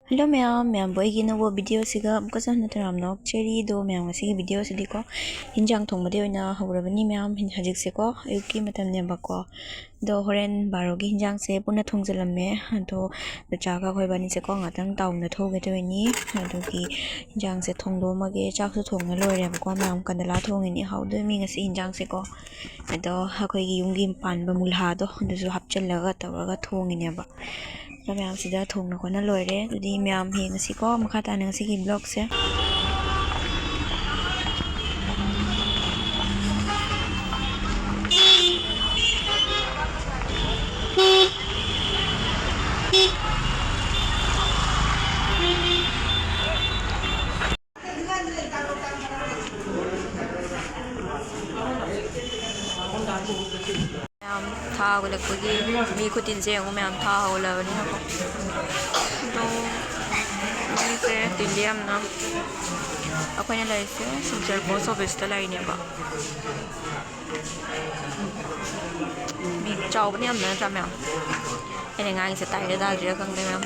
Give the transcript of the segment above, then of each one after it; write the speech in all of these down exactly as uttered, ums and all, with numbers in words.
Hello ꯃꯌꯥꯝ, ꯃꯌꯥꯝꯕꯨ ꯑꯩꯒꯤ ꯑꯅꯧꯕ videoꯁꯤꯒ ꯑꯃꯨꯛꯀꯁꯨ ꯍꯟꯅ ꯇꯔꯥꯝꯅ ꯑꯣꯛꯆꯔꯤ꯫ ꯑꯗꯣ ꯃꯌꯥꯝ, ꯉꯁꯤꯒꯤ videoꯁꯤꯗꯤꯀꯣ, ꯍꯤꯟꯖꯥꯡ ꯊꯣꯡꯕꯗꯒꯤ ꯑꯣꯏꯅ ꯍꯧꯔꯕꯅꯤ ꯃꯌꯥꯝ꯫ ꯍꯧꯖꯤꯛꯁꯦꯀꯣ, ꯑꯌꯨꯛꯀꯤ ꯃꯇꯝꯅꯦꯕꯀꯣ꯫ ꯑꯗꯣ ꯍꯣꯔꯦꯟ ꯕꯥꯔꯣꯒꯤ ꯍꯤꯟꯖꯥꯡꯁꯦ ꯄꯨꯟꯅ ꯊꯣꯡꯖꯤꯜꯂꯝꯃꯦ꯫ ꯑꯗꯣ ꯗꯗꯥꯒ ꯑꯩꯈꯣꯏ ꯏꯕꯥꯅꯤꯁꯦꯀꯣ, ꯉꯥꯛꯇꯪ townꯗ ꯊꯣꯛꯎꯒꯦ ꯇꯧꯔꯤꯅꯤ꯫ ꯑꯗꯨꯒꯤ ꯍꯤꯟꯖꯥꯡꯁꯦ ꯊꯣꯡꯗꯣꯛꯑꯝꯃꯒꯦ꯫ ꯆꯥꯛꯁꯨ ꯊꯣꯡꯉ ꯂꯣꯏꯔꯦꯕꯀꯣ ꯃꯌꯥꯝ, ꯀꯟꯗꯂꯥ ꯊꯣꯡꯉꯤꯅꯤ꯫ ꯍꯥꯎꯗꯣꯏꯃꯤ ꯉꯁꯤ ꯍꯤꯟꯖꯥꯡꯁꯦꯀꯣ꯫ ꯑꯗꯣ ꯑꯩꯈꯣꯏꯒꯤ ꯌꯨꯝꯒꯤ ꯄꯥꯟꯕ ꯃꯨꯂꯥꯗꯣ, ꯑꯗꯨꯁꯨ ꯍꯥꯞꯆꯤꯜꯂꯒ ꯇꯧꯔꯒ ꯊꯣꯡꯉꯤꯅꯦꯕ꯫ ꯑꯗꯣ ꯃꯌꯥꯝꯁꯤꯗ ꯊꯣꯡꯅ ꯈꯣꯠꯅ ꯂꯣꯏꯔꯦ꯫ ꯑꯗꯨꯗꯤ ꯃꯌꯥꯝ ꯌꯦꯡꯉꯁꯤꯀꯣ, ꯃꯈꯥ ꯇꯥꯅ ꯉꯁꯤꯒꯤ vlogꯁꯦ꯫ ꯃꯌꯥꯝ ꯊꯥ ꯍꯧꯒꯠꯂꯛꯄꯒꯤ ꯃꯤ ꯈꯨꯇꯤꯟꯁꯦ ꯌꯦꯡꯉꯨ, ꯃꯌꯥꯝ ꯊꯥ ꯍꯧꯒꯠꯂꯕꯅꯤꯅꯀꯣ꯫ ꯑꯗꯣ ꯃꯤꯁꯦ ꯇꯤꯜꯂꯤ ꯌꯥꯝꯅ꯫ ꯑꯩꯈꯣꯏꯅ ꯂꯩꯔꯤꯁꯦ ꯁꯤꯜꯆꯔ post officeꯇ ꯂꯩꯔꯤꯅꯦꯕ꯫ ꯃꯤ ꯆꯥꯎꯕꯅ ꯌꯥꯝꯅ, ꯅꯠꯇ꯭ꯔꯥ ꯃꯌꯥꯝ? ꯑꯩꯅ ꯉꯥꯡꯉꯤꯁꯦ ꯇꯥꯏꯔ ꯇꯥꯗ꯭ꯔꯤꯔꯥ ꯈꯪꯗꯦ ꯃꯌꯥꯝ꯫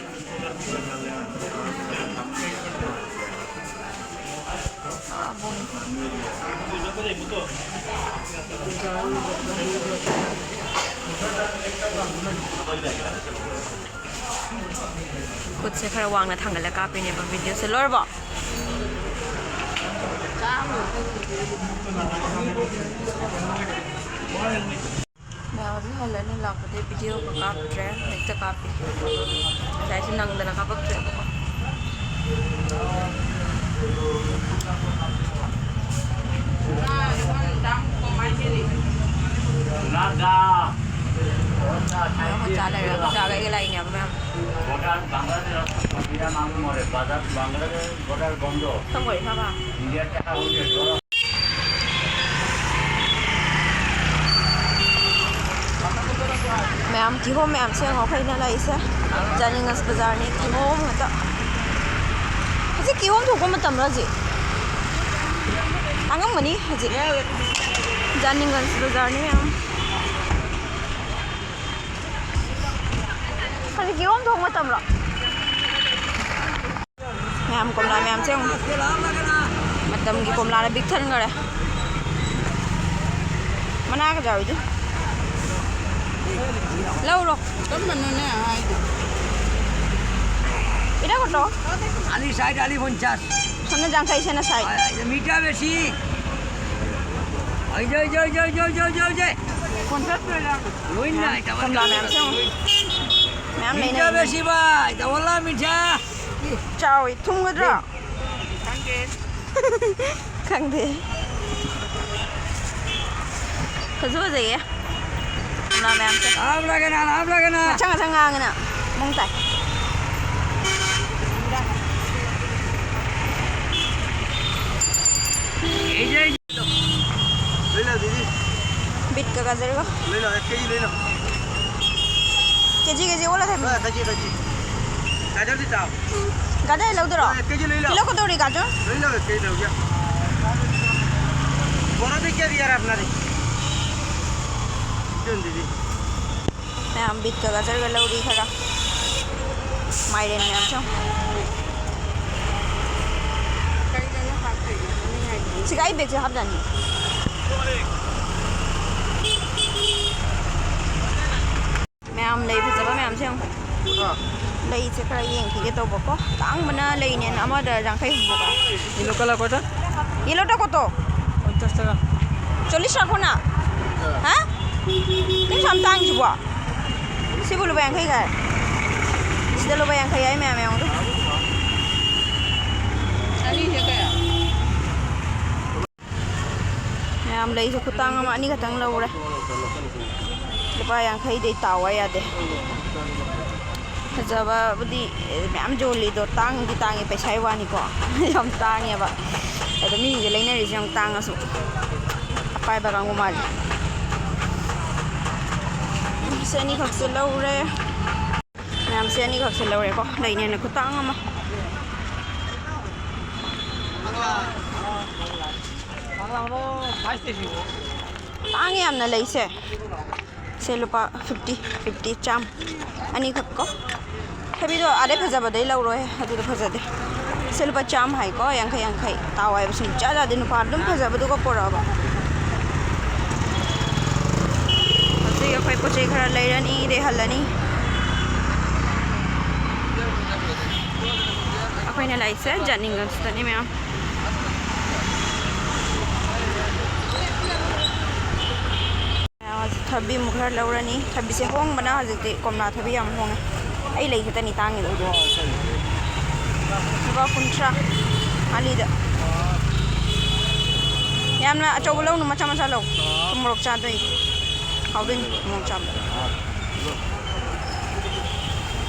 ꯈꯨꯠꯁꯦ ꯈꯔ ꯋꯥꯡꯅ ꯊꯥꯡꯒꯠꯂ ꯀꯥꯞꯄꯤꯅꯦꯕ videoꯁꯦ꯫ ꯂꯣꯏꯔꯕꯣ? ꯃꯌꯥꯝ ꯍꯧꯖꯤꯛ ꯍꯜꯂꯅꯤ ꯂꯥꯛꯄꯗꯩ videoꯒ ꯀꯥꯞꯇ꯭ꯔꯦ, ꯍꯦꯛꯇ ꯀꯥꯞꯄꯤ꯫ ꯉꯁꯥꯏꯁꯨ ꯅꯪꯗꯅ ꯀꯥꯞꯄꯛꯇ꯭ꯔꯦꯕꯀꯣ꯫ ꯑꯩꯈꯣꯏ ꯆꯥ ꯂꯩꯔꯦ, ꯑꯩꯈꯣꯏ ꯆꯥꯒ ꯑꯩꯒ ꯂꯥꯛꯏꯅꯦꯕ ꯃꯌꯥꯝ꯫ ꯈꯪꯕ꯭ꯔꯣ ꯏꯁꯥ ꯃꯥ? ꯃꯌꯥꯝ, ꯀꯤꯍꯣꯝ ꯃꯌꯥꯝꯁꯦ ꯌꯦꯡꯉꯣ, ꯑꯩꯈꯣꯏꯅ ꯂꯩꯁꯦ ꯖꯥꯅꯤꯡꯒꯟꯁ ꯕꯖꯥꯔꯅꯤ, ꯀꯤꯍꯣꯝ ꯉꯥꯛꯇ꯫ ꯍꯧꯖꯤꯛ ꯀꯤꯍꯣꯝ ꯊꯣꯛꯄ ꯃꯇꯝꯔꯣ ꯍꯧꯖꯤꯛ? ꯇꯥꯡꯉꯝꯒꯅꯤ ꯍꯧꯖꯤꯛ꯫ ꯖꯥꯅꯤꯡꯒꯟꯁ ꯕꯖꯥꯔꯅꯤ ꯃꯌꯥꯝ꯫ ꯍꯧꯖꯤꯛ ꯀꯤꯍꯣꯝ ꯊꯣꯛꯄ ꯃꯇꯝꯔꯣ? ꯀꯣꯝꯂꯥ ꯃꯌꯥꯝꯁꯦ ꯌꯦꯡꯉꯨ꯫ ꯃꯇꯝꯒꯤ ꯀꯣꯝꯂꯥꯅ ꯄꯤꯛ ꯊꯟꯈꯔꯦ꯫ ꯃꯅꯥꯒ ꯆꯥꯎꯋꯤꯗꯨ꯫ ꯂꯧꯔꯣ꯫ ꯀꯔꯝꯕꯅꯣꯅꯦ ꯍꯥꯏꯗꯣ? এটা কত? আলি ষাট, আলি পঞ্চাশ। সামনে জানকাই সেনা সাই। আর এই যে মিঠা বেশি। ওই যে, ওই যে, ওই যে। পঞ্চাশ করে দাও। ꯂꯣꯏ ꯅꯥꯏ, ꯇꯥꯃꯣ꯫ ꯀꯣꯝꯂꯥ ꯃꯌꯥꯝꯁꯦ ꯌꯦꯡꯉꯨ꯫ ꯃꯌꯥꯝ ꯂꯩꯅꯩ꯫ ꯃꯤꯊꯥ ꯕꯦꯁꯤ ꯚꯥꯏ, ꯇꯥꯃꯣꯂꯥ ꯃꯤꯊꯥ꯫ ꯆꯥꯎꯋꯤ꯫ ꯊꯨꯝꯒꯗ꯭ꯔꯣ? ꯈꯪꯗꯦ꯫ ꯈꯪꯗꯦ꯫ ꯐꯖ ꯐꯖꯩꯌꯦ꯫ ꯀꯣꯝꯂꯥ ꯃꯌꯥꯝꯁꯦ꯫ ꯂꯥꯞꯂꯒꯅ, ꯂꯥꯞꯂꯒꯅ꯫ ꯉꯁꯪ ꯉꯁꯪ ꯉꯥꯡꯉꯤꯅ꯫ ꯃꯑꯣꯡ ꯇꯥꯏ꯫ ꯂꯩ ꯂꯩ, ꯗꯤꯗꯤ꯫ ꯕꯤꯠꯀ ꯒꯥꯖꯔꯒ꯫ ꯂꯩ ꯂꯩ, ꯀꯦꯖꯤ ꯂꯩ ꯂꯩ꯫ ꯀꯦꯖꯤ ꯀꯦꯖꯤ ꯑꯣꯜꯂ ꯊꯝꯃꯤ꯫ ꯍꯣꯏ, ꯀꯦꯖꯤ, ꯀꯦꯖꯤ꯫ ꯒꯥꯖꯔꯗꯤ ꯆꯥꯎ꯫ ꯒꯥꯖꯔ ꯂꯧꯗꯣꯏꯔꯣ? ꯍꯣꯏ, ꯀꯦꯖꯤ ꯂꯩ ꯂꯥꯎ꯫ ꯀꯤꯂꯣ ꯀꯗꯧꯔꯤ ꯒꯥꯖꯔ? ꯂꯩ ꯂꯥꯎ, ꯀꯦꯖꯤ ꯂꯧꯒꯦ꯫ ꯕꯣꯔꯥꯗꯤ ꯀꯌꯥ ꯌꯥꯔ ꯑꯞꯅꯥꯗꯤ? ꯗꯤꯗꯤ꯫ ꯃꯌꯥꯝ ꯕꯤꯠꯀ ꯒꯥꯖꯔꯒ ꯂꯧꯔꯤ ꯈꯔ꯫ ꯃꯥꯏꯔꯦꯟ ꯃꯌꯥꯝꯁꯨ꯫ ꯁꯤꯒ ꯑꯩ ꯕꯦꯒꯁꯦ ꯍꯥꯞꯇꯥꯅꯤ꯫ ꯃꯌꯥꯝ ꯂꯩ ꯐꯖꯕ ꯃꯌꯥꯝꯁꯦ ꯌꯦꯡꯉꯨ꯫ ꯑꯥ꯫ ꯂꯩꯁꯦ ꯈꯔ ꯌꯦꯡꯈꯤꯒꯦ ꯇꯧꯕꯀꯣ꯫ ꯇꯥꯡꯕꯅ ꯂꯩꯅꯦꯅ ꯑꯃꯗ ꯌꯥꯡꯈꯩ ꯍꯨꯝꯐꯨ꯫ Yellow colour ꯀꯣꯇ? ꯌꯦꯜꯂꯣꯗ ꯀꯣꯇ? ꯄঞ্চাশ টাকা। ꯆꯜꯂꯤꯁ ꯂꯥꯛꯈꯣꯅ? ꯍꯥ? ꯀꯩꯅꯣ ꯌꯥꯝ ꯇꯥꯡꯉꯤꯁꯤꯕꯣ? ꯁꯤꯕꯨ ꯂꯨꯄꯥ ꯌꯥꯡꯈꯩ ꯈꯥꯏ? ꯁꯤꯗ ꯂꯨꯄꯥ ꯌꯥꯡꯈꯩ ꯍꯥꯏ ꯃꯌꯥꯝ ꯌꯦꯡꯉꯨꯗꯣ꯫ ꯑꯅꯤꯁꯦ ꯀꯌꯥ? ꯃꯌꯥꯝ ꯂꯩꯁꯦ ꯈꯨꯇꯥꯡ ꯑꯃ, ꯑꯅꯤꯈꯛꯇꯪ ꯂꯧꯔꯦ꯫ ꯂꯨꯄꯥ ꯌꯥꯡꯈꯩꯗꯩ ꯇꯥꯎ ꯍꯥꯏ ꯌꯥꯗꯦ꯫ ꯐꯖꯕꯕꯨꯗꯤ ꯃꯌꯥꯝ ꯌꯣꯜꯂꯤꯗꯣ, ꯇꯥꯡꯗꯤ ꯇꯥꯡꯉꯤ, ꯄꯩꯁꯥꯒꯤ ꯋꯥꯅꯤꯀꯣ꯫ ꯌꯥꯝ ꯇꯥꯡꯉꯦꯕ꯫ ꯑꯗꯣ ꯃꯤꯁꯤꯡꯁꯦ ꯂꯩꯅꯔꯤꯁꯦ ꯌꯥꯝ ꯇꯥꯡꯉꯁꯨ꯫ ꯑꯄꯥꯏꯕ ꯀꯥꯡꯕꯨ ꯃꯥꯜꯂꯦ꯫ ꯁꯤ ꯑꯅꯤꯈꯛꯁꯦ ꯂꯧꯔꯦ꯫ ꯃꯌꯥꯝꯁꯦ ꯑꯅꯤꯈꯛꯁꯦ ꯂꯧꯔꯦꯀꯣ꯫ ꯂꯩꯅꯦꯅ ꯈꯨꯇꯥꯡ ꯑꯃ꯫ ꯇꯥꯡꯉꯦ ꯌꯥꯝꯅ ꯂꯩꯁꯦ꯫ ꯁꯦ ꯂꯨꯄꯥ ꯐꯤꯐꯇꯤ, ꯐꯤꯐꯇꯤ, ꯆꯥꯝꯃ꯫ ꯑꯅꯤꯈꯛ ꯀꯣ꯫ ꯊꯕꯤꯗꯣ ꯑꯥꯗꯩ ꯐꯖꯕꯗꯩ ꯂꯧꯔꯣꯍꯦ, ꯑꯗꯨꯗꯣ ꯐꯖꯗꯦ꯫ ꯁꯦ ꯂꯨꯄꯥ ꯆꯥꯝꯃ ꯍꯥꯏꯀꯣ, ꯌꯥꯡꯈꯩ ꯌꯥꯡꯈꯩ꯫ ꯇꯥꯎ ꯍꯥꯏꯕ ꯁꯨꯡꯆꯥ ꯆꯥꯗꯦ, ꯅꯨꯄꯥꯗꯣ ꯑꯗꯨꯝ ꯐꯖꯕꯗꯨꯒ ꯄꯣꯔꯛꯑꯕ꯫ ꯍꯧꯖꯤꯛ ꯑꯩꯈꯣꯏ ꯄꯣꯠ ꯆꯩ ꯈꯔ ꯂꯩꯔꯅꯤ, ꯑꯗꯩ ꯍꯜꯂꯅꯤ꯫ ꯑꯩꯈꯣꯏꯅ ꯂꯥꯛꯏꯁꯦ ꯖꯥꯅꯤꯡꯒꯟꯁꯇꯅꯤ ꯃꯌꯥꯝ꯫ ꯊꯕꯤ ꯑꯃꯨꯛ ꯈꯔ ꯂꯧꯔꯅꯤ꯫ ꯊꯕꯤꯁꯦ ꯍꯣꯡꯕꯅ ꯍꯧꯖꯤꯛꯇꯤ, ꯀꯣꯝꯂꯥ ꯊꯕꯤ ꯌꯥꯝ ꯍꯣꯡꯉꯦ꯫ ꯑꯩ ꯂꯩ ꯈꯛꯇꯅꯤ ꯇꯥꯡꯉꯤꯗꯣ꯫ ꯂꯨꯄꯥ ꯀꯨꯟꯊ꯭ꯔꯥ ꯃꯥꯂꯤꯗ꯫ ꯌꯥꯝꯅ ꯑꯆꯧꯕ ꯂꯧꯅꯨ, ꯃꯆꯥ ꯃꯆꯥ ꯂꯧ꯫ ꯊꯨꯝ ꯃꯣꯔꯣꯛ ꯆꯥꯗꯣꯏꯅꯤ꯫ ꯍꯥꯎꯗꯣꯏꯅꯤ ꯊꯨꯝ ꯃꯣꯔꯣꯛ ꯆꯥꯕꯗ꯫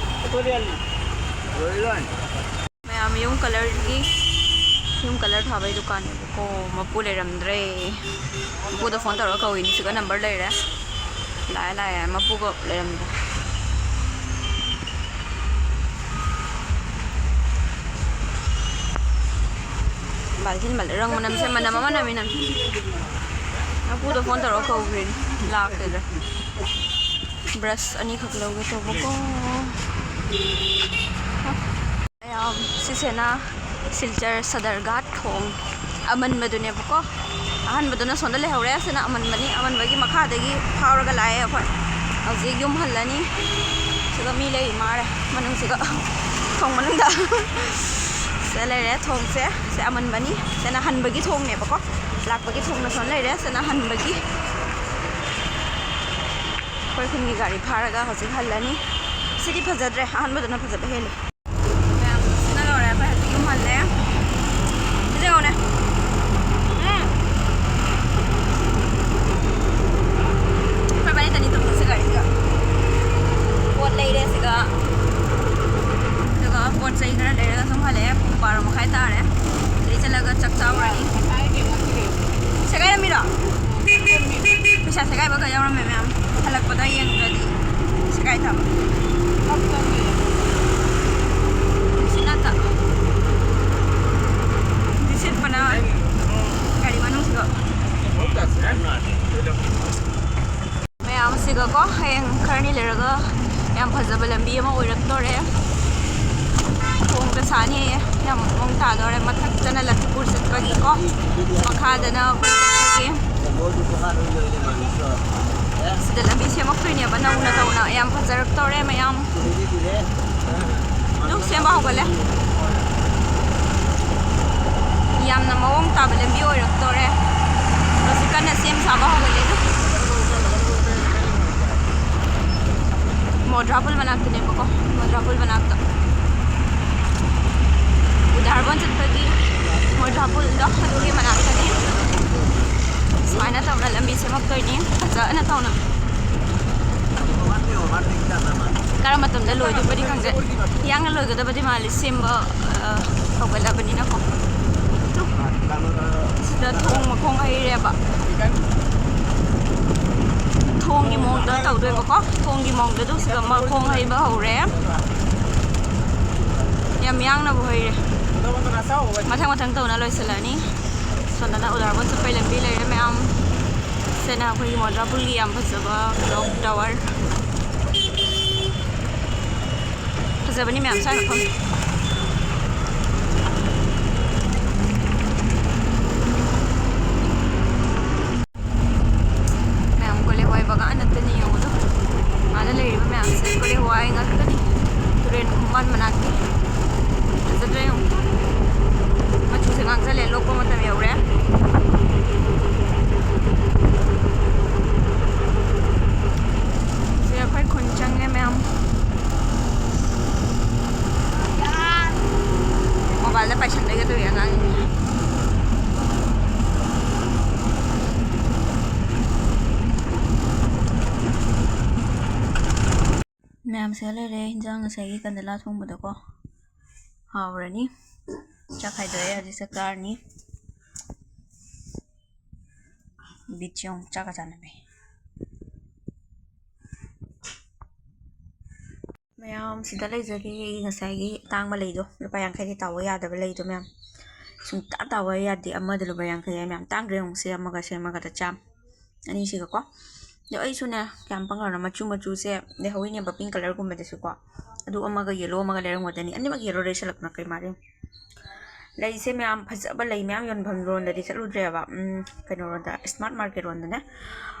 ꯃꯌꯥꯝ ꯌꯨꯝ ꯀꯂꯔꯒꯤ, ꯌꯨꯝ ꯀꯂꯔ ꯊꯥꯕꯩ ꯗꯨꯀꯥꯟꯅꯦꯕꯀꯣ꯫ ꯃꯄꯨ ꯂꯩꯔꯝꯗ꯭ꯔꯦ꯫ ꯃꯄꯨꯗ ꯐꯣꯟ ꯇꯧꯔꯒ ꯀꯧꯏꯅꯤ꯫ ꯁꯤꯒ ꯅꯝꯕꯔ ꯂꯩꯔꯦ꯫ ꯂꯥꯛꯑꯦ, ꯂꯥꯛꯑꯦ꯫ ꯃꯄꯨꯒ ꯂꯩꯔꯝꯗ꯭ꯔꯦ꯫ ꯕꯥꯜꯇꯤꯟ ꯃꯅꯝ, ꯔꯪ ꯃꯅꯝꯁꯦ ꯃꯅꯝ ꯑꯃ ꯅꯝꯃꯤ, ꯅꯝ-, ꯃꯄꯨꯗ ꯐꯣꯟ ꯇꯧꯔꯒ ꯀꯧꯈ꯭ꯔꯤꯅꯤ, ꯂꯥꯛꯇꯦꯗ꯫ ꯕ꯭ꯔꯁ ꯑꯅꯤꯈꯛ ꯂꯧꯒꯦ ꯇꯧꯕꯀꯣ꯫ ꯃꯌꯥꯝ, ꯁꯤꯁꯤꯅ ꯁꯤꯜꯆꯔ ꯁꯗꯔꯒꯥꯠ ꯊꯣꯡ ꯑꯃꯟꯕꯗꯨꯅꯦꯕꯀꯣ꯫ ꯑꯍꯟꯕꯗꯨꯅ ꯁꯣꯝꯗ ꯂꯩꯍꯧꯔꯦ, ꯁꯤꯅ ꯑꯃꯟꯕꯅꯤ꯫ ꯑꯃꯟꯕꯒꯤ ꯃꯈꯥꯗꯒꯤ ꯐꯥꯎꯔꯒ ꯂꯥꯛꯑꯦ ꯑꯩꯈꯣꯏ꯫ ꯍꯧꯖꯤꯛ ꯌꯨꯝ ꯍꯜꯂꯅꯤ꯫ ꯁꯤꯒ ꯃꯤ ꯂꯩ ꯃꯥꯔꯦ ꯃꯅꯨꯡꯁꯤꯒ, ꯊꯣꯡ ꯃꯅꯨꯡꯗ꯫ ꯁꯤꯗ ꯂꯩꯔꯦ ꯊꯣꯡꯁꯦ꯫ ꯁꯤ ꯑꯃꯟꯕꯅꯤ꯫ ꯁꯤꯅ ꯍꯟꯕꯒꯤ ꯊꯣꯡꯅꯦꯕꯀꯣ꯫ ꯂꯥꯛꯄꯒꯤ ꯊꯣꯡꯅ ꯁꯣꯝ ꯂꯩꯔꯦ꯫ ꯁꯤꯅ ꯍꯟꯕꯒꯤ꯫ ꯑꯩꯈꯣꯏ ꯈꯨꯟꯒꯤ ꯒꯥꯔꯤ ꯐꯥꯔꯒ ꯍꯧꯖꯤꯛ ꯍꯜꯂꯅꯤ꯫ ꯁꯤꯗꯤ ꯐꯖꯗ꯭ꯔꯦ, ꯑꯍꯥꯟꯕꯗꯨꯅ ꯐꯖꯕ ꯍꯦꯜꯂꯦ꯫ ꯃꯌꯥꯝ ꯁꯤꯅ ꯂꯣꯏꯔꯦ, ꯑꯩꯈꯣꯏ ꯍꯧꯖꯤꯛ ꯌꯨꯝ ꯍꯜꯂꯦ꯫ ꯁꯤꯗ ꯌꯦꯡꯉꯨꯅꯦ꯫ ꯎꯝ꯫ ꯑꯩꯈꯣꯏ ꯕꯥꯅꯤ ꯇꯅꯤ ꯇꯨꯝꯕꯁꯦ ꯒꯥꯔꯤꯁꯤꯗ꯫ ꯄꯣꯠ ꯂꯩꯔꯦ ꯁꯤꯒ꯫ ꯑꯗꯨꯒ ꯄꯣꯠ ꯆꯩ ꯈꯔ ꯂꯩꯔꯒ ꯁꯨꯝ ꯍꯜꯂꯛꯑꯦ꯫ ꯄꯨꯡ ꯕꯥꯔꯣ ꯃꯈꯥꯏ ꯇꯥꯔꯦ꯫ ꯁꯤꯗꯩ ꯆꯠꯂꯒ ꯆꯥꯛ ꯆꯥꯔꯨꯔꯅꯤ꯫ ꯁꯦꯒꯥꯏꯔꯝꯃꯤꯔꯣ? ꯄꯩꯁꯥ ꯁꯦꯒꯥꯏꯕꯒ ꯌꯥꯎꯔꯝꯃꯦ ꯃꯌꯥꯝ꯫ ꯍꯜꯂꯛꯄꯗ ꯌꯦꯡꯗ꯭ꯔꯗꯤ ꯁꯦꯒꯥꯏ ꯊꯥꯕ꯫ ꯁꯤ ꯅꯠꯇ꯫ ꯁꯤꯠꯄꯅ ꯒꯥꯔꯤ ꯃꯅꯨꯡꯁꯤꯗ꯫ ꯃꯌꯥꯝꯁꯤꯒꯀꯣ, ꯍꯌꯦꯡ ꯈꯔꯅꯤ ꯂꯩꯔꯒ ꯌꯥꯝ ꯐꯖꯕ ꯂꯝꯕꯤ ꯑꯃ ꯑꯣꯏꯔꯛꯇꯣꯔꯦ꯫ ꯊꯣꯡꯗ ꯁꯥꯅꯤꯌꯦ꯫ ꯃꯑꯣꯡ ꯇꯥꯗꯣꯔꯦ꯫ ꯃꯊꯛꯇꯅ ꯂꯈꯤꯄꯨꯔ ꯆꯠꯄꯒꯤꯀꯣ, ꯃꯈꯥꯗꯅ ꯑꯩꯈꯣꯏ ꯆꯠꯄꯒꯤ꯫ ꯁꯤꯗ ꯂꯝꯕꯤ ꯁꯦꯝꯃꯛꯇꯣꯏꯅꯦꯕ ꯅꯧꯅ ꯇꯧꯅ꯫ ꯌꯥꯝ ꯐꯖꯔꯛꯇꯧꯔꯦ ꯃꯌꯥꯝ꯫ ꯑꯗꯨꯝ ꯁꯦꯝꯕ ꯍꯧꯒꯠꯂꯦ꯫ ꯌꯥꯝꯅ ꯃꯑꯣꯡ ꯇꯥꯕ ꯂꯝꯕꯤ ꯑꯣꯏꯔꯛꯇꯣꯔꯦ꯫ ꯍꯧꯖꯤꯛ ꯀꯟꯅ ꯁꯦꯝ ꯁꯥꯕ ꯍꯧꯒꯠꯂꯦ ꯑꯗꯨ꯫ ꯃꯣꯗ꯭ꯔꯥ ꯄꯨꯜ ꯃꯅꯥꯛꯇꯅꯦꯕꯀꯣ, ꯃꯣꯗ꯭ꯔꯥ ꯄꯨꯜ ꯃꯅꯥꯛꯇ꯫ ꯎꯗꯥꯔꯕꯣꯟ ꯆꯠꯄꯒꯤ ꯃꯣꯗ꯭ꯔꯥ ꯄꯨꯜꯗꯣ ꯑꯗꯨꯒꯤ ꯃꯅꯥꯛꯇꯅꯦ꯫ ꯁꯨꯃꯥꯏꯅ ꯇꯧꯅ ꯂꯝꯕꯤ ꯁꯦꯝꯃꯛꯇꯣꯏꯅꯤ ꯐꯖꯅ ꯇꯧꯅ꯫ ꯀꯔꯝꯕ ꯃꯇꯝꯗ ꯂꯣꯏꯗꯣꯏꯕꯗꯤ ꯈꯪꯗꯦ꯫ ꯌꯥꯡꯅ ꯂꯣꯏꯒꯗꯕꯗꯤ ꯃꯥꯜꯂꯤ ꯁꯦꯝꯕ, ꯑ, ꯍꯧꯒꯠꯂꯕꯅꯤꯅꯀꯣ꯫ ꯁꯤꯗ ꯊꯣꯡ ꯃꯈꯣꯡ ꯍꯩꯔꯦꯕ꯫ ꯊꯣꯡꯒꯤ ꯃꯑꯣꯡꯗ ꯇꯧꯗꯣꯏꯕꯀꯣ꯫ ꯊꯣꯡꯒꯤ ꯃꯑꯣꯡꯗ ꯑꯗꯨꯝ ꯁꯤꯗ ꯃꯈꯣꯡ ꯍꯩꯕ ꯍꯧꯔꯦ꯫ ꯌꯥꯝ ꯌꯥꯡꯅꯕꯨ ꯍꯩꯔꯦ꯫ ꯃꯊꯪ ꯃꯊꯪ ꯇꯧꯅ ꯂꯣꯏꯁꯤꯜꯂꯅꯤ꯫ ꯁꯣꯝꯗꯅ ꯎꯗꯥꯔꯕꯣꯟ ꯆꯠꯄꯩ ꯂꯝꯕꯤ ꯂꯩꯔꯦ ꯃꯌꯥꯝ꯫ ꯁꯤꯅ ꯑꯩꯈꯣꯏꯒꯤ ꯃꯣꯗ꯭ꯔꯥ ꯄꯨꯜꯒꯤ ꯌꯥꯝ ꯐꯖꯕ clock tower꯫ ꯐꯖꯕꯅꯤ ꯃꯌꯥꯝ ꯁ꯭ꯋꯥꯏ ꯃꯐꯝ꯫ ꯃꯌꯥꯝ ꯀꯣꯂꯦ ꯍꯋꯥꯏ ꯕꯒꯥꯟ ꯉꯥꯛꯇꯅꯤ ꯌꯦꯡꯉꯨꯗꯣ꯫ ꯑꯥꯗ ꯂꯩꯔꯤꯕ ꯃꯌꯥꯝꯁꯦ ꯀꯣꯂꯦ ꯍꯋꯥꯏ ꯉꯥꯛꯇꯅꯤ꯫ ꯇꯨꯔꯦꯟ ꯈꯣꯡꯕꯥꯟ ꯃꯅꯥꯛꯀꯤ꯫ ꯐꯖꯗ꯭ꯔꯥ ꯌꯦꯡꯉꯨ꯫ ꯃꯆꯨꯁꯦ ꯉꯥꯡꯁꯜꯂꯦ, ꯂꯣꯛꯄ ꯃꯇꯝ ꯌꯧꯔꯦ꯫ ꯁꯤ ꯑꯩꯈꯣꯏ ꯈꯨꯟ ꯆꯪꯉꯦ ꯃꯌꯥꯝ꯫ ꯃꯣꯕꯥꯏꯜꯗ ꯄꯥꯏꯁꯟꯗꯣꯏꯒ ꯇꯧꯏ ꯑꯉꯥꯡꯁꯤꯡꯁꯦ꯫ ꯃꯌꯥꯝꯁꯦ ꯂꯩꯔꯦ ꯍꯤꯟꯖꯥꯡ ꯉꯁꯥꯏꯒꯤ ꯀꯟꯗꯂꯥ ꯊꯣꯡꯕꯗꯣꯀꯣ꯫ ꯍꯥꯎꯔꯅꯤ꯫ ꯆꯥꯛ ꯈꯥꯏꯗꯣꯛꯑꯦ, ꯍꯧꯖꯤꯛ ꯆꯥꯛ ꯆꯥꯔꯅꯤ꯫ ꯕꯤꯠꯁꯦ ꯌꯦꯡꯉꯨ, ꯆꯥꯛꯀ ꯆꯥꯟꯅꯕꯤ꯫ ꯃꯌꯥꯝ ꯁꯤꯗ ꯂꯩꯖꯔꯦ ꯑꯩ ꯉꯁꯥꯏꯒꯤ ꯑꯇꯥꯡꯕ ꯂꯩꯗꯣ, ꯂꯨꯄꯥ ꯌꯥꯡꯈꯩꯗꯤ ꯇꯥꯎꯕ ꯌꯥꯗꯕ ꯂꯩꯗꯣ ꯃꯌꯥꯝ꯫ ꯁꯨꯡꯇꯥ ꯇꯥꯎꯕ ꯌꯥꯗꯦ, ꯑꯃꯗ ꯂꯨꯄꯥ ꯌꯥꯡꯈꯩ ꯍꯥꯏ ꯃꯌꯥꯝ꯫ ꯇꯥꯡꯗ꯭ꯔꯦ ꯌꯦꯡꯉꯨ, ꯁꯤ ꯑꯃꯒ ꯁꯤ ꯑꯃꯒꯗ ꯆꯥꯝꯃ꯫ ꯑꯅꯤꯁꯤꯒꯀꯣ꯫ ꯑꯗꯣ ꯑꯩꯁꯨꯅꯦ, ꯀꯌꯥꯝ ꯄꯪꯒ꯭ꯔꯅꯣ, ꯃꯆꯨ ꯃꯆꯨꯁꯦ ꯂꯩꯍꯧꯔꯤꯅꯦꯕ pink colourꯒꯨꯝꯕꯗꯁꯨꯀꯣ꯫ ꯑꯗꯨ ꯑꯃꯒ yellow ꯑꯃꯒ ꯂꯩꯔꯝꯒꯗꯅꯤ꯫ ꯑꯅꯤꯃꯛ yellow ꯂꯩꯁꯜꯂꯛꯄꯅ ꯀꯩ ꯃꯥꯜꯂꯤ? ꯂꯩꯁꯦ ꯃꯌꯥꯝ ꯐꯖꯕ ꯂꯩ ꯃꯌꯥꯝ ꯌꯣꯟꯐꯝ ꯔꯣꯝꯗꯗꯤ ꯆꯠꯂꯨꯗ꯭ꯔꯦꯕ꯫ ꯎꯝ, ꯀꯩꯅꯣꯔꯣꯝꯗ, ꯏꯁꯃꯥꯔꯠ ꯃꯥꯔꯀꯦꯠ ꯔꯣꯝꯗꯅꯦ,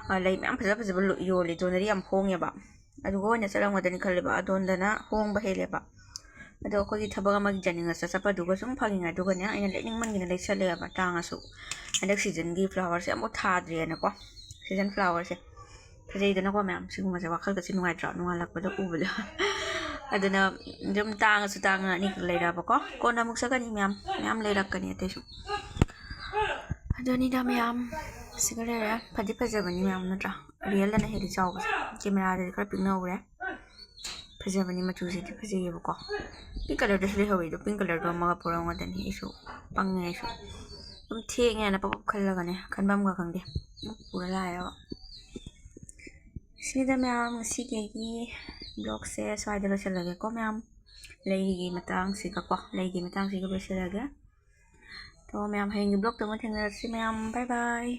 ꯑ, ꯂꯩ ꯃꯌꯥꯝ ꯐꯖ ꯐꯖꯕ ꯂꯨ-, ꯌꯣꯜꯂꯤ꯫ ꯑꯗꯣꯝꯗꯗꯤ ꯌꯥꯝ ꯍꯣꯡꯉꯦꯕ꯫ ꯑꯗꯨꯒ ꯑꯣꯏꯅ ꯆꯠꯂꯝꯒꯗꯅꯤ ꯈꯜꯂꯦꯕ, ꯑꯗꯣꯝꯗꯅ ꯍꯣꯡꯕ ꯍꯦꯜꯂꯦꯕ꯫ ꯑꯗꯣ ꯑꯩꯈꯣꯏꯒꯤ ꯊꯕꯛ ꯑꯃꯒꯤ ꯖꯅꯤꯡꯉ ꯆꯠꯄꯗꯨꯒ ꯁꯨꯝ ꯐꯪꯉꯤꯉꯩꯗꯨꯒꯅꯦ, ꯑꯩꯅ ꯂꯩꯅꯤꯡꯃꯟꯒꯤꯅ ꯂꯩꯁꯜꯂꯛꯑꯦꯕ, ꯇꯥꯡꯉꯁꯨ꯫ ꯍꯟꯗꯛ ꯁꯤꯖꯟꯒꯤ ꯐ꯭ꯂꯥꯋꯔꯁꯦ ꯑꯃꯐꯥꯎ ꯊꯥꯗ꯭ꯔꯤꯑꯅꯀꯣ, ꯁꯤꯖꯟ ꯐ꯭ꯂꯥꯋꯔꯁꯦ꯫ ꯐꯖꯩꯗꯅꯀꯣ ꯃꯌꯥꯝ, ꯁꯤꯒꯨꯝꯕꯁꯦ ꯋꯥꯈꯜꯒꯁꯦ ꯅꯨꯡꯉꯥꯏꯇ꯭ꯔꯣ, ꯅꯣꯡꯉꯥꯜꯂꯛꯄꯗ ꯎꯕꯗ? ꯑꯗꯨꯅ ꯑꯗꯨꯝ ꯇꯥꯡꯉꯁꯨ ꯇꯥꯡꯉ ꯑꯅꯤꯈꯛ ꯂꯩꯔꯛꯑꯕꯀꯣ꯫ ꯀꯣꯟꯅ ꯑꯃꯨꯛ ꯆꯠꯀꯅꯤ ꯃꯌꯥꯝ, ꯃꯌꯥꯝ ꯂꯩꯔꯛꯀꯅꯤ ꯑꯇꯩꯁꯨ꯫ ꯑꯗꯨꯅꯤꯗ ꯃꯌꯥꯝ, ꯁꯤꯒ ꯂꯩꯔꯦ꯫ ꯐꯗꯤ ꯐꯖꯕꯅꯤ ꯃꯌꯥꯝ, ꯅꯠꯇ꯭ꯔꯥ? ꯔꯤꯌꯦꯜꯗꯅ ꯍꯦꯜꯂꯤ ꯆꯥꯎꯕꯁꯦ꯫ ꯀꯦꯃꯦꯔꯥꯗꯗꯤ ꯈꯔ ꯄꯤꯛꯅ ꯎꯔꯦ꯫ ꯐꯖꯕꯅꯤ, ꯃꯆꯨꯁꯤꯗꯤ ꯐꯖꯩꯌꯦꯕꯀꯣ꯫ ꯄꯤꯡ ꯀꯂꯔꯗꯁꯨ ꯂꯩꯍꯧꯋꯦ, ꯑꯗꯣ ꯄꯤꯡ ꯀꯂꯔꯗꯣ ꯑꯃꯒ ꯄꯨꯔꯛꯑꯝꯒꯗꯅꯤ꯫ ꯑꯩꯁꯨ ꯄꯪꯉꯦ, ꯑꯩꯁꯨ ꯑꯗꯨꯝ ꯊꯦꯡꯉꯦꯅ ꯄꯞ ꯄꯞ ꯈꯜꯂꯒꯅꯦ, ꯈꯟꯐꯝꯒ ꯈꯪꯗꯦ, ꯑꯗꯨꯝ ꯄꯨꯔ ꯂꯥꯛꯑꯦꯕ꯫ ꯁꯤꯗ ꯃꯌꯥꯝ, ꯉꯁꯤꯒꯤ ꯑꯩꯒꯤ ꯕ꯭ꯂꯣꯛꯁꯦ ꯁ꯭ꯋꯥꯏꯗ ꯂꯣꯏꯁꯤꯜꯂꯒꯦꯀꯣ ꯃꯌꯥꯝ꯫ ꯂꯩꯒꯤ ꯃꯇꯥꯡꯁꯤꯒꯀꯣ, ꯂꯩꯒꯤ ꯃꯇꯥꯡꯁꯤꯒ ꯂꯣꯏꯁꯤꯜꯂꯒꯦ꯫ ꯇꯣ ꯃꯌꯥꯝ, ꯍꯌꯦꯡꯒꯤ ꯕ꯭ꯂꯣꯛꯇ ꯑꯃꯨꯛ ꯊꯦꯡꯅꯔꯁꯤ ꯃꯌꯥꯝ꯫ ꯕꯥꯏ ꯕꯥꯏ꯫